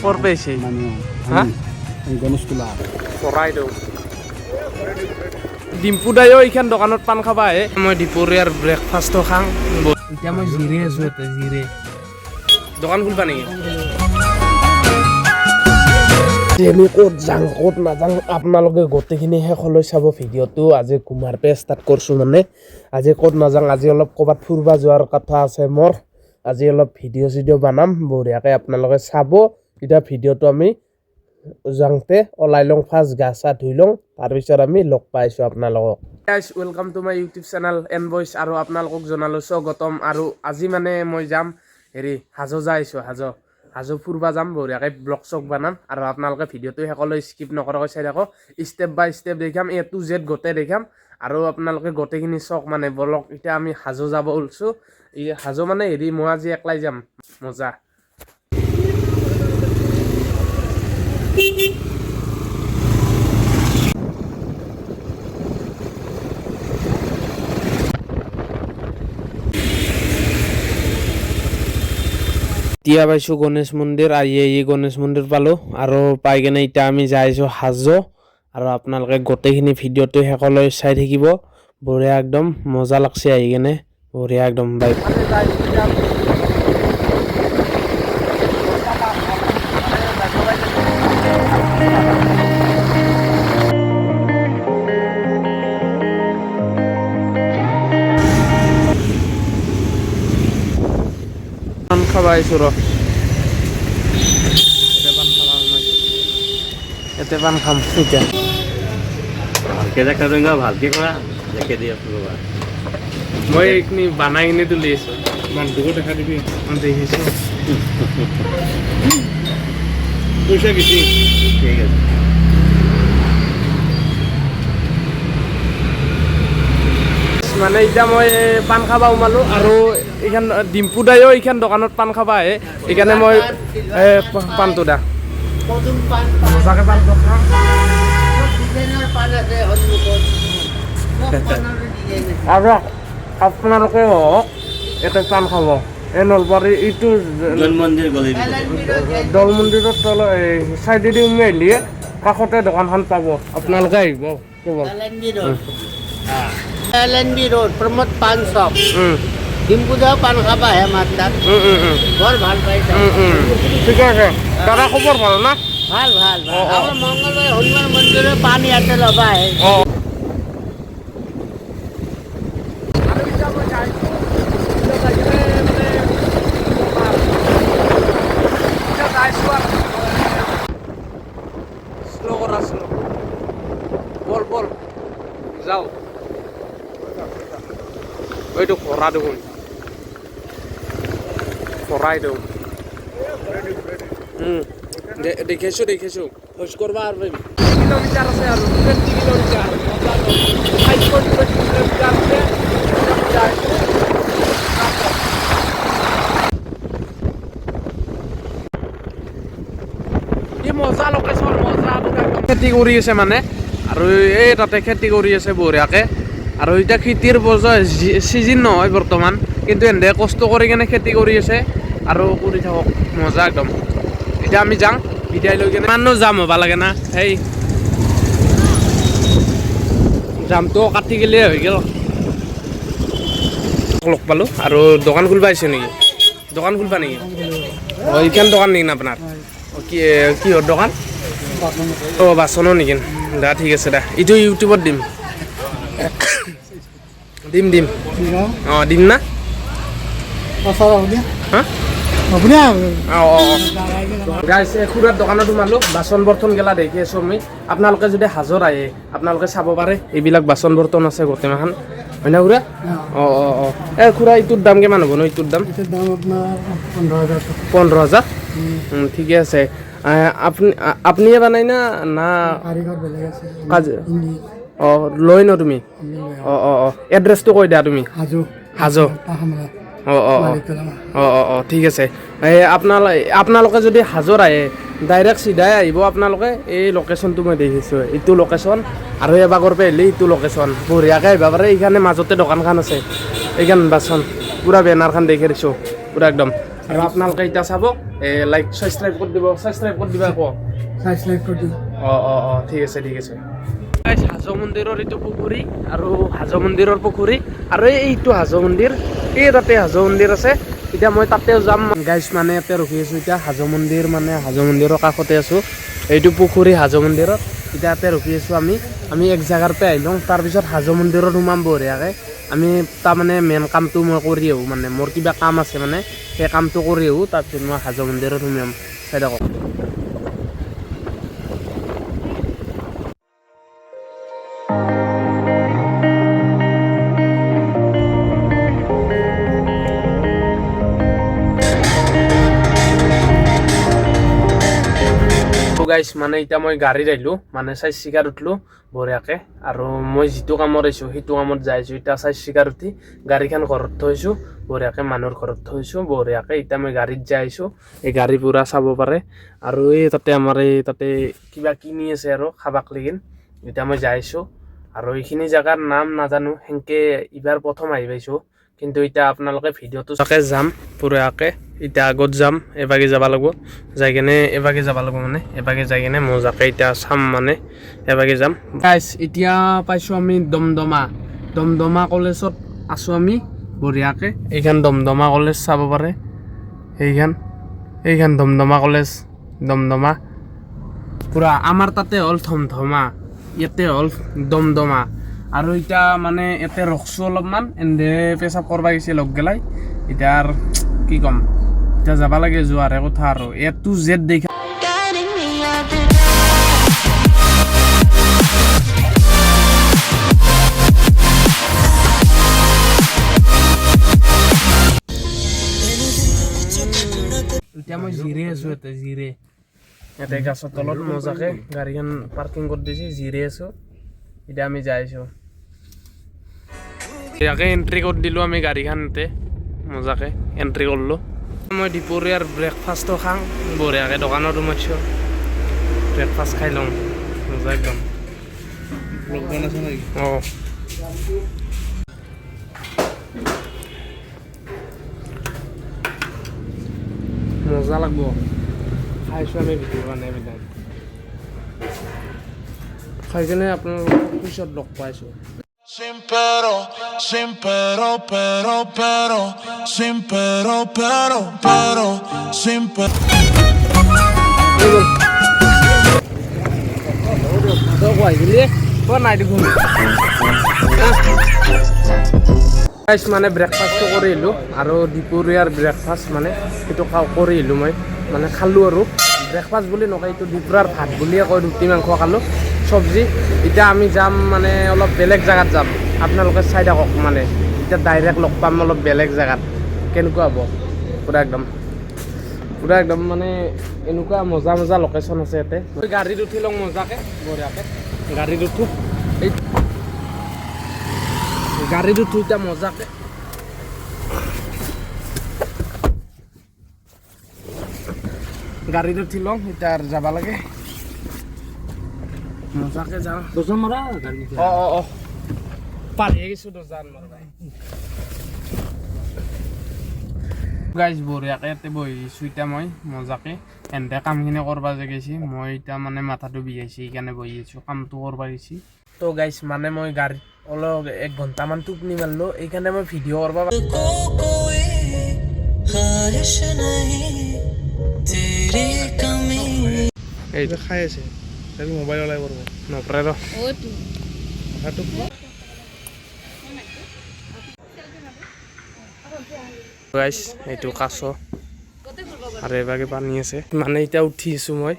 ক'ৰ পাইছে? হা? গণেশতলা। চৰাইদেউ। ডিম্পু দাইও এইখন দোকানত পাণ খাবা আহে। মই দুপৰীয়াৰ ব্ৰেকফাষ্টটো খাওঁ। এতিয়া মই জিৰে আছো ইয়াতে, জিৰে। দোকান খুলবা নেকি? আমি ক'ত যাওঁ ক'ত নাযাওঁ আপোনালোকে গোটেইখিনি শেষলৈ চাব ভিডিঅ'টো। আজি কুমাৰ পে ষ্টাৰ্ট কৰিছোঁ, মানে আজি ক'ত নাযাওঁ, আজি অলপ ক'ৰবাত ফুৰিব যোৱাৰ কথা আছে মোৰ। আজি অলপ ভিডিঅ' চিডিঅ' বনাম বঢ়িয়াকৈ, আপোনালোকে চাব। এতিয়া ভিডিঅ'টো আমি যাওঁতে ওলাই লওঁ, ফাৰ্ষ্ট গা চা ধুই লওঁ, তাৰপিছত আমি লগ পাইছোঁ আপোনালোকক। Guys, welcome to my YouTube channel N voice আৰু আপোনালোকক জনালোঁ স্বাগতম। আৰু আজি মানে মই যাম হেৰি হাজো যাই আছোঁ, হাজো হাজো ফুৰিব যাম, বঢ়িয়াকৈ ব্লগ চক বনাম আৰু আপোনালোকে ভিডিঅ'টো শেষলৈ স্কিপ নকৰাকৈ চাই থাকক। ষ্টেপ বাই ষ্টেপ দেখাম, এ টু জেড গোটেই দেখাম আৰু আপোনালোকে গোটেইখিনি চাওক। মানে বলক, এতিয়া আমি হাজো যাব ওলছোঁ। এই হাজো মানে হেৰি মই আজি একলাই যাম, মজা। এতিয়া পাইছোঁ গণেশ মন্দিৰ, আহি আহি গণেশ মন্দিৰ পালোঁ আৰু পাই কেনে এতিয়া আমি যাই আছোঁ হাজো। আৰু আপোনালোকে গোটেইখিনি ভিডিঅ'টো শেষলৈ চাই থাকিব। বঢ়িয়া, একদম মজা লাগছে আহি কেনে, বঢ়িয়া একদম। বাই। পান খাব আহিছোঁ ৰ, ইয়াতে পান খাব সোমাইছোঁ। ইয়াতে পান খাম এতিয়া। ভালকে দেখা ৰঙা ভালকে কৰা, দেখে দি আছো ৰ'বা। মই এইখিনি বানাই কিনে তুলি আছোঁ। মানুহটোকো দেখা দিবি। দেখিছোঁ। পইচা বেছি। ঠিক আছে। মানে এতিয়া মই পাণ খাব সোমালোঁ আৰু এইখন ডিম্পু দাইও এইখন দোকানত পাণ খাব আহে, সেইকাৰণে মই এই পাণটো দা পদুম পাণ। মজাকে পাণটো খাওঁ। চব ডিজাইনৰ পাণ আছে সন্মুখত, চব পাণৰে ডিজাইন আছে। আৰু আপোনালোকে হওক ইয়াতে পাণ খাব, এই নলবাৰী এইটো দৌল মন্দিৰ গ'লে। L N B road. Doul মন্দিৰৰ তল এই চাইডেদি সোমাই আহিলে কাষতে দোকানখন পাব, আপোনালোকে আহিব কেৱল। L N B road, L N B road, Pramod পাণ শ্বপ। ডিম্পুদাও পাণ খাব আহে আমাৰ তাত। উম, উম, উম, বৰ ভাল পাইছে। ঠিকে আছে দাদা, খবৰ ভাল না? ভাল ভাল ভাল। অ, অ। আমাৰ মংগলবাৰে হনুমান মন্দিৰৰ পাণ ইয়াতে ল'বা আহে। অঁ। স্লো কৰা, স্লো। বল বল, যাওঁ। এইটো খৰা দেখোন, খৰাই দেখোন। দেখিছোঁ দেখিছোঁ, খোজ কৰবা আৰু কিলোমিটাৰ আছে আৰু 20 কিলোমিটাৰ, 5.20 কিলোমিটাৰ আছে। যাইছোঁ। কি মজা লোকেশ্যন, মজা পুৰা একদম। খেতি কৰি আছে মানে আৰু এই তাতে খেতি কৰি আছে বঢ়িয়াকে। আৰু এতিয়া খেতিৰ বজাৰ চিজন নহয় বৰ্তমান, কিন্তু এনে কষ্ট কৰি কেনে খেতি কৰি আছে আৰু কৰি থাকক, মজা একদম। এতিয়া আমি যাওঁ বিদায় লৈ কেনে। ইমানো জাম হ'ব লাগে না, সেই জামটো কাটি গেলে হৈ গ'ল। লগ পালোঁ আৰু দোকান খুলিব আহিছে নেকি? দোকান খুলিবা নেকি? অঁ, এইখন দোকান নেকি আপোনাৰ? অঁ, কি কিহৰ দোকান? অঁ, বাচনৰ নেকি? দা ঠিক আছে দা, এইটো ইউটিউবত দিম দিম দিম। অঁ, দিম না। হা, অঁ অঁ অঁ। গাইছ, এই খুৰাৰ দোকানত সোমালোঁ, বাচন বৰ্তন গেলা দেখি আছোঁ আমি। আপোনালোকে যদি হাজোত আহে আপোনালোকে চাব পাৰে, এইবিলাক বাচন বৰ্তন আছে গোটেইমাখান, হয় না খুৰা? অঁ অঁ অঁ। এই খুৰা, এইটোৰ দাম কিমান হ'ব ন? এইটোৰ দাম? দাম আপোনাৰ 15,000 টকা। 15,000, ঠিকে আছে। আপুনি আপুনিয়ে বানাই না না? কাৰিকৰ বেলেগ আছে। কাজ অঁ লৈ ন তুমি? অঁ অঁ অঁ, এড্ৰেছটো কৈ দিয়া তুমি। হাজো। হাজো। অঁ অঁ অঁ অঁ অঁ অঁ, ঠিক আছে। এই আপোনালোকে যদি হাজোত আহে ডাইৰেক্ট চিধাই আহিব আপোনালোকে। এই লোকেশ্যনটো মই দেখিছোঁ, এইটো লোকেশ্যন আৰু এবাগৰ পৰা আহিলে এইটো লোকেশ্যন বঢ়িয়াকৈ আহিব পাৰে। এইখানে মাজতে দোকানখন আছে, এইখন বাচন পূৰা বেনাৰখন দেখি দিছোঁ পূৰা একদম। আৰু আপোনালোকে এতিয়া চাব, লাইক ছাবস্ক্ৰাইব কৰি দিব, ছাবস্ক্ৰাইব কৰি দিবা আকৌ। ছাবস্ক্ৰাইব কৰি দিব। অঁ অঁ অঁ, ঠিক আছে ঠিক আছে। হাজো মন্দিৰৰ এইটো পুখুৰী আৰু হাজো মন্দিৰৰ পুখুৰী আৰু এইটো হাজো মন্দিৰ, এই তাতে হাজো মন্দিৰ আছে। এতিয়া মই তাতেও যাম গাইছ। মানে ইয়াতে ৰখি আছোঁ এতিয়া হাজো মন্দিৰ, মানে হাজো মন্দিৰৰ কাষতে আছোঁ। এইটো পুখুৰী হাজো মন্দিৰত এতিয়া ইয়াতে ৰখি আছোঁ আমি। আমি এক জেগাৰ পৰা আহি লওঁ, তাৰপিছত হাজো মন্দিৰত সোমাম বঢ়িয়াকৈ। আমি তাৰমানে মেইন কামটো মই কৰি আহোঁ, মানে মোৰ কিবা কাম আছে, মানে সেই কামটো কৰি আহোঁ, তাৰপিছত মই হাজো মন্দিৰত সোমাম। চাই থাকক। গাইছ, মানে এতিয়া মই গাড়ীত আহিলোঁ, মানে চাই চিকাৰ উঠলোঁ বঢ়িয়াকৈ। আৰু মই যিটো কামত আহিছোঁ সেইটো কামত যাই আছোঁ এতিয়া। চাই চিকাৰ উঠি গাড়ীখন ঘৰত থৈছোঁ বঢ়িয়াকৈ, মানুহৰ ঘৰত থৈছোঁ বঢ়িয়াকৈ। এতিয়া মই গাড়ীত যাই আছোঁ, এই গাড়ী পূৰা চাব পাৰে। আৰু এই তাতে আমাৰ এই তাতে কিবা কিনি আছে আৰু খাবাক লাগিল। এতিয়া মই যাই আছোঁ আৰু এইখিনি জেগাৰ নাম নাজানো, সেনকে এইবাৰ প্ৰথম আহি পাইছোঁ। কিন্তু এতিয়া আপোনালোকে ভিডিঅ'টো তাকে যাম পুৰাকৈ। এতিয়া আগত যাম, এভাগে যাব লাগিব, যাই কেনে এভাগে যাব লাগিব, মানে এভাগে যাই কেনে মজাকে এতিয়া চাম, মানে এভাগে যাম। গাইছ, এতিয়া পাইছোঁ আমি দমদমা, দমদমা কলেজত আছোঁ আমি বঢ়িয়াকৈ। এইখন দমদমা কলেজ চাব পাৰে, এইখন এইখন দমদমা কলেজ, দমদমা পুৰা আমাৰ তাতে হ'ল ধমধমা, ইয়াতে হ'ল দমদমা। আৰু এতিয়া মানে ইয়াতে ৰখছোঁ অলপমান, এন্দে পেচাব কৰবা গৈছে লগ গেলাই। এতিয়া আৰু কি ক'ম, এতিয়া যাব লাগে, যোৱাৰে কথা আৰু এ টু জেড দেখা। এতিয়া মই জিৰে আছোঁ ইয়াতে, জিৰে ইয়াতে গাছৰ তলত মজাকে গাড়ীখন পাৰ্কিং কৰি দিছে, জিৰে আছোঁ। এতিয়া আমি যাই আছোঁ, ইয়াকে এণ্ট্ৰি কৰি দিলোঁ আমি গাড়ীখন ইয়াতে মজাকে এণ্ট্ৰি কৰিলোঁ। মই দুপৰীয়াৰ ব্ৰেকফাষ্টটো খাওঁ বঢ়িয়াকৈ, দোকানত সোমাইছোঁ, ব্ৰেকফাষ্ট খাই লওঁ মজা একদম। অঁ মজা লাগব, খাইছোঁ আমি ভিডিঅ' বনাই পেলাই, খাই কেনে আপোনালোকক পিছত লগ পাইছোঁ। Sin pero, sin pero, pero, pero, sin pero, pero, pero, sin pero. নাই দেখোন। গাইছ, মানে ব্ৰেকফাষ্টটো কৰি আহিলোঁ আৰু দুপৰীয়াৰ ব্ৰেকফাষ্ট মানে সেইটো কৰি আহিলোঁ মই, মানে খালোঁ আৰু ব্ৰেকফাষ্ট বুলি নকয়, এইটো দুপৰীয়াৰ ভাত বুলিয়ে কয়। ৰুটি মাংস খালোঁ, চব্জি। এতিয়া আমি যাম, মানে অলপ বেলেগ জেগাত যাম, আপোনালোকে চাই থাকক। মানে এতিয়া ডাইৰেক্ট লগ পাম অলপ বেলেগ জেগাত, কেনেকুৱা হ'ব পূৰা একদম, পূৰা একদম মানে এনেকুৱা মজা মজা লোকেশ্যন আছে ইয়াতে। গাড়ীত উঠি লওঁ মজাকে বঢ়িয়াকে, গাড়ীত উঠো, এই গাড়ীত উঠো এতিয়া মজাকে। গাড়ীত উঠি লওঁ এতিয়া আৰু যাব লাগে, মজাকে যাওঁ। অঁ অঁ অঁ, পাৰি গৈছোঁ দৰ্জা মোৰ ভাই। গাইজ, বঢ়িয়াকে ইয়াতে বহিছোঁ এতিয়া মই মজাকে। এনতে কামখিনি কৰবা যে গৈছি, মই এতিয়া মানে মাথাটো বিষাইছে, সেইকাৰণে বহি আছোঁ, কামটো কৰবা গৈছি। তো গাইজ, মানে মই গাড়ীত অলপ এক ঘণ্টামান টোপনি মাৰিলোঁ, এইকাৰণে মই ভিডিঅ' কৰবা এইটো খাই আছে, মোবাইল ওলাই কৰিব নপৰে ৰ। গাইজ, এইটো কাছ আৰু এভাগে পানী আছে। মানে এতিয়া উঠি আছোঁ মই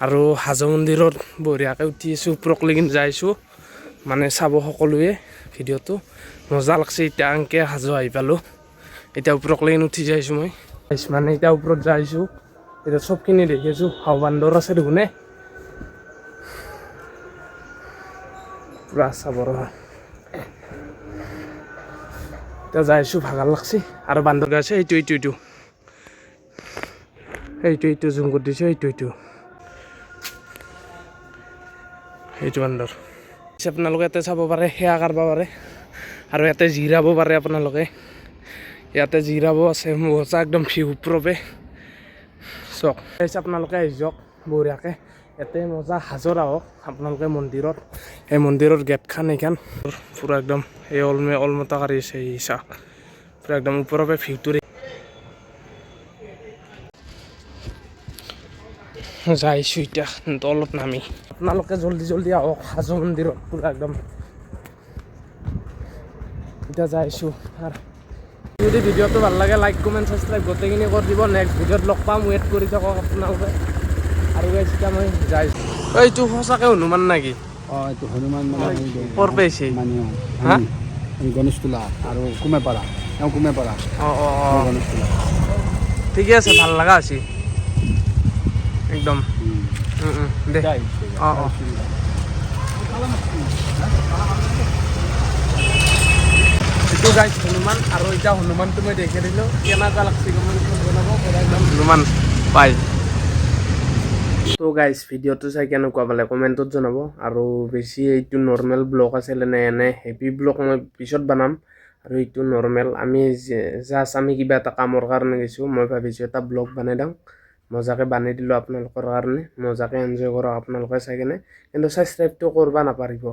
আৰু হাজো মন্দিৰত বঢ়িয়াকৈ উঠি আছোঁ, ওপৰক লেগিন যাইছোঁ। মানে চাব সকলোৱে ভিডিঅ'টো, মজা লাগছে। এতিয়া আনকে হাজো আহি পালোঁ, এতিয়া ওপৰক লেগিন উঠি যাইছোঁ মই। মানে এতিয়া ওপৰত যাইছোঁ, এতিয়া চবখিনি দেখি আছোঁ। হাও বান্দৰ আছে দেখোন, পূৰা চাব ৰ। এতিয়া যাইছোঁ, ভাগাৰ লাগছে। আৰু বান্দৰ আছে, এইটো এইটো এইটো এইটো এইটো জুম কৰি দিছোঁ, এইটো এইটো এইটো বান্দৰ। আপোনালোকে ইয়াতে চাব পাৰে, সেৱা কৰিব পাৰে আৰু ইয়াতে জিৰাব পাৰে আপোনালোকে। ইয়াতে জিৰাব আছে, মজা একদম ভিউ ওপৰবে। চাওক গাইছ, আপোনালোকে আহি যাওক বঢ়িয়াকৈ ইয়াতে মজা হাজোত আহক আপোনালোকে মন্দিৰত। এই মন্দিৰৰ গেটখন এইখন পূৰা একদম এই অলমে অলমতা কাৰি আছে। এই চাওক, পূৰা একদম ওপৰৰ পৰা ভিউটো যাইছোঁ এতিয়া তলত নামি। আপোনালোকে জল্দি জল্দি আহক হাজো মন্দিৰত পূৰা একদম। এতিয়া যাইছোঁ। আৰু যদি ভিডিঅ'টো ভাল লাগে, লাইক, কমেণ্ট, ছাবস্ক্ৰাইব গোটেইখিনি কৰি দিব। নেক্সট ভিডিঅ'ত লগ পাম, ৱেইট কৰি থাকক আপোনালোকে। আৰু গাইছ, এতিয়া মই যাইছোঁ। এইটো সঁচাকৈ হনুমান নেকি? অঁ, এইটো হনুমান মানে ক'ৰ পাইছে? মানে হা? আমি গণেশতোলা আৰু কুমেপাৰা, এওঁ কুমেপাৰা। অঁ। গণেশতোলা। ঠিকে আছে, ভাল লগা হৈছে একদম। দে। অঁ। এইটো গাইছ হনুমান। আৰু এতিয়া হনুমানটো মই দেখি দিলোঁ, কেনেকুৱা লাগছে কমেণ্টত জনাব। পুৰা একদম হনুমান পাই। তো গাইজ, ভিডিঅ'টো চাই কেনেকুৱা পালে কমেণ্টত জনাব। আৰু বেছি এইটো নৰ্মেল ব্লগ আছিলে নে এনে হেভি ব্লগ মই পিছত বনাম। আৰু এইটো নৰ্মেল, আমি জাষ্ট আমি কিবা এটা কামৰ কাৰণে গৈছোঁ। মই ভাবিছোঁ এটা ব্লগ বনাই দিওঁ, মজাকৈ বনাই দিলোঁ আপোনালোকৰ কাৰণে। মজাকৈ এনজয় কৰক আপোনালোকে চাই কেনে, কিন্তু ছাবস্ক্ৰাইবটো কৰিব নাপাৰিব।